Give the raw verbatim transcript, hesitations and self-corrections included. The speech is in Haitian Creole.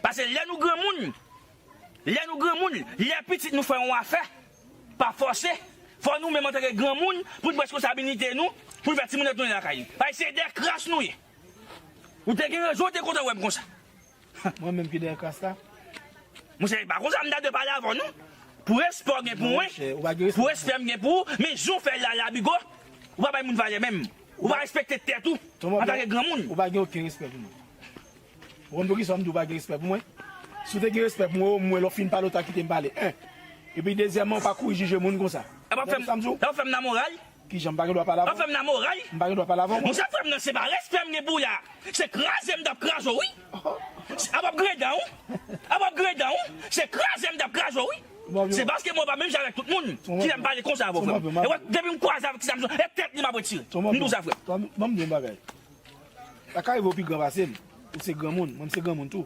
Paske lè nou granmoun, lè nou granmoun, lè pitit nou fè yon afè, pa fòse, fò nou menm antanke granmoun, pou n pran responsabilite nou, pou n fè timoun ret tounen lakay li. Paske se dè kras nou ye. Ou te gen rezon, ou te kontan wè m konsa. Mwen menm ki dèyè kras la? Monchè, e pa konsa m ta dwe pale avè w non. Pou respè w gen pou mwen, pou respè m gen pou ou, men jan w fè l la, la Bigo, ou pa bay moun valè menm. Ou pa respekte tèt ou antanke granmoun. Ou pa gen okenn respè pou mwen. Ou konn poukisa m di w pa gen respè pou mwen? Si w te gen respè pou mwen, omwen lè w fin pale, w ta kite m pale. En. Epi dezyèmman, ou pa kouri jije moun konsa. Sa w ap fè m nan moral? Kijan m pa gen dwa pale avè w? Sa w ap fè m nan moral? M pa gen dwa pale avè w? Monchè, frè m nan, se pa respè m gen pou w la. Se kraze m t ap kraze w, wi. Ap ap gredan w. Ap ap gredan w. Se kraze m t ap kraze w, wi. Se paske mwen pa menm jan avèk tout moun. Ki lè m pale konsa avè w, frè m. E wè, depi m kwaze avèk ti Samson, e tèt li m ap retire. M di w sa, frè m. Ban m di w yon bagay. Sa ka rive w pi gran pase m. Ou se granmoun. Mwen, m se granmoun tou.